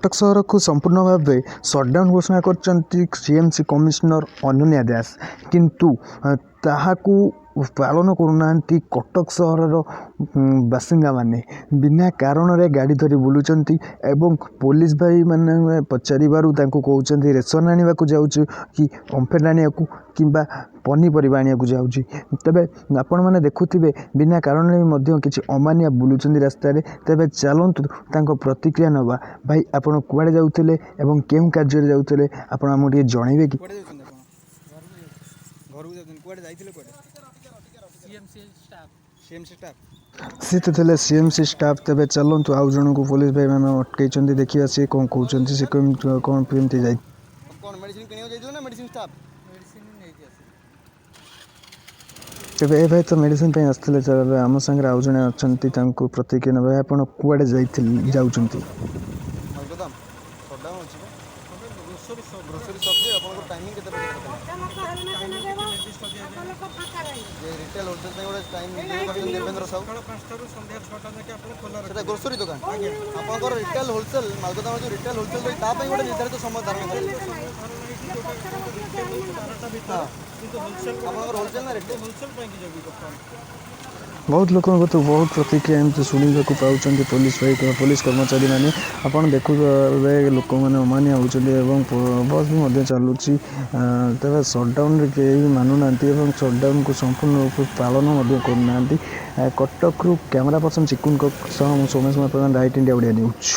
କଟକ ସହରକୁ ସମ୍ପୂର୍ଣ୍ଣ ଭାବେ ସଟ୍ଡାଉନ୍ ଘୋଷଣା କରିଛନ୍ତି ସିଏମ୍ସି କମିଶନର ଅନନ୍ୟା ଦାସ। କିନ୍ତୁ ତାହାକୁ ପାଳନ କରୁନାହାନ୍ତି କଟକ ସହରର ବାସିନ୍ଦାମାନେ। ବିନା କାରଣରେ ଗାଡ଼ି ଧରି ବୁଲୁଛନ୍ତି ଏବଂ ପୋଲିସ ଭାଇମାନେ ପଚାରିବାରୁ ତାଙ୍କୁ କହୁଛନ୍ତି, ରେସନ୍ ଆଣିବାକୁ ଯାଉଛୁ କି ଓମ୍ଫେଡ଼୍ ଆଣିବାକୁ କିମ୍ବା ପନିପରିବା ଆଣିବାକୁ ଯାଉଛି। ତେବେ ଆପଣମାନେ ଦେଖୁଥିବେ, ବିନା କାରଣରେ ମଧ୍ୟ କିଛି ଅମାନିଆ ବୁଲୁଛନ୍ତି ରାସ୍ତାରେ। ତେବେ ଚାଲନ୍ତୁ, ତାଙ୍କ ପ୍ରତିକ୍ରିୟା ନେବା। ଭାଇ, ଆପଣ କୁଆଡ଼େ ଯାଉଥିଲେ ଏବଂ କେଉଁ କାର୍ଯ୍ୟରେ ଯାଉଥିଲେ, ଆପଣ ଆମକୁ ଟିକେ ଜଣାଇବେ କି? କୁଆଡ଼େ ଯାଉଛନ୍ତି ଆପଣ? ଘରକୁ ଯାଉଛନ୍ତି। କୁଆଡ଼େ ଯାଇଥିଲେ, କୁଆଡ଼େ? CMC staff. CMC staff. ସିଏ ତ ଥିଲେ ସିଏମ୍ସି ଷ୍ଟାଫ୍। ତେବେ ଚାଲନ୍ତୁ, ଆଉ ଜଣଙ୍କୁ ପୋଲିସ ଭାଇମାନେ ଅଟକେଇଛନ୍ତି, ଦେଖିବା ସିଏ କ'ଣ କହୁଛନ୍ତି, ସେ କେମିତି କ'ଣ କେମିତି ଯାଇ କ'ଣ ମେଡ଼ିସିନ କିଣିବାକୁ ଯାଇଥିଲେ ନା ମେଡ଼ିସିନ ଷ୍ଟାଫ୍? ମେଡ଼ିସିନ ନେଇକି ଆସିଲି। ତେବେ ଏ ଭାଇ ତ ମେଡ଼ିସିନ ପାଇଁ ଆସିଥିଲେ। ତେବେ ଆମ ସାଙ୍ଗରେ ଆଉ ଜଣେ ଅଛନ୍ତି, ତାଙ୍କୁ ପ୍ରତିକ୍ରିୟା ନେବା। ଆପଣ କୁଆଡ଼େ ଯାଇଥିଲେ, ଯାଉଛନ୍ତି? ମାଲଗୋଦାମ। ସଟ୍ଡାଉନ୍ ଅଛି ବା? ଗ୍ରୋସରୀ ସପ୍। ଗ୍ରୋସରୀ ସପ୍ ଯେ ଆପଣଙ୍କର ଟାଇମିଂ କେତେ କେତେ? ଯେ ରିଟେଲ୍ ହୋଲସେଲ୍ ପାଇଁ ଗୋଟେ ଟାଇମ୍ ନିର୍ଦ୍ଧାରିତ କରିଛନ୍ତି ଦେବେନ୍ଦ୍ର ସାହୁ। ସକାଳ 5ଟାରୁ ସନ୍ଧ୍ୟା 6ଟା ଯାକେ ଆପଣ ଖୋଲା। ସେଟା ଗ୍ରୋସରୀ ଦୋକାନ। ଆପଣଙ୍କର ରିଟେଲ୍ ହୋଲସେଲ୍, ମାଲଗୋଦାମର ଯେଉଁ ରିଟେଲ୍ ହୋଲସେଲ୍ ରହିଛି, ତା ପାଇଁ ଗୋଟେ ନିର୍ଦ୍ଧାରିତ ସମୟ ଧାରଣ କରାଯାଇଛି। ଧାରଣା ହେଇଛି, ଯୋଉଟା ଆପଣଙ୍କ ରିଟେଲ୍ ହେଉଛି 12ଟା ଭିତରେ, କିନ୍ତୁ ହୋଲସେଲ୍ ଆପଣଙ୍କର ହୋଲସେଲ୍ ନା ରିଟେଲ୍? ହୋଲସେଲ୍ ପାଇଁକି ଯିବି ବର୍ତ୍ତମାନ। ବହୁତ ଲୋକଙ୍କ ତ ବହୁତ ପ୍ରତିକ୍ରିୟା ଏମିତି ଶୁଣିବାକୁ ପାଉଛନ୍ତି ପୋଲିସ ଭାଇ, ପୋଲିସ କର୍ମଚାରୀମାନେ। ଆପଣ ଦେଖୁଥିବେ, ଲୋକମାନେ ଅମାନିଆ ହେଉଛନ୍ତି ଏବଂ ବସ୍ ବି ମଧ୍ୟ ଚାଲୁଛି। ତେବେ ସଟ୍ଡାଉନ୍ରେ କେହି ମାନୁନାହାନ୍ତି ଏବଂ ସଟ୍ଡାଉନ୍କୁ ସମ୍ପୂର୍ଣ୍ଣ ରୂପେ ପାଳନ ମଧ୍ୟ କରୁନାହାନ୍ତି। କଟକରୁ କ୍ୟାମେରା ପର୍ସନ ଚିକୁନଙ୍କ ସହ ମୁଁ Soumesh Kumar Pradhan, right India Odia news.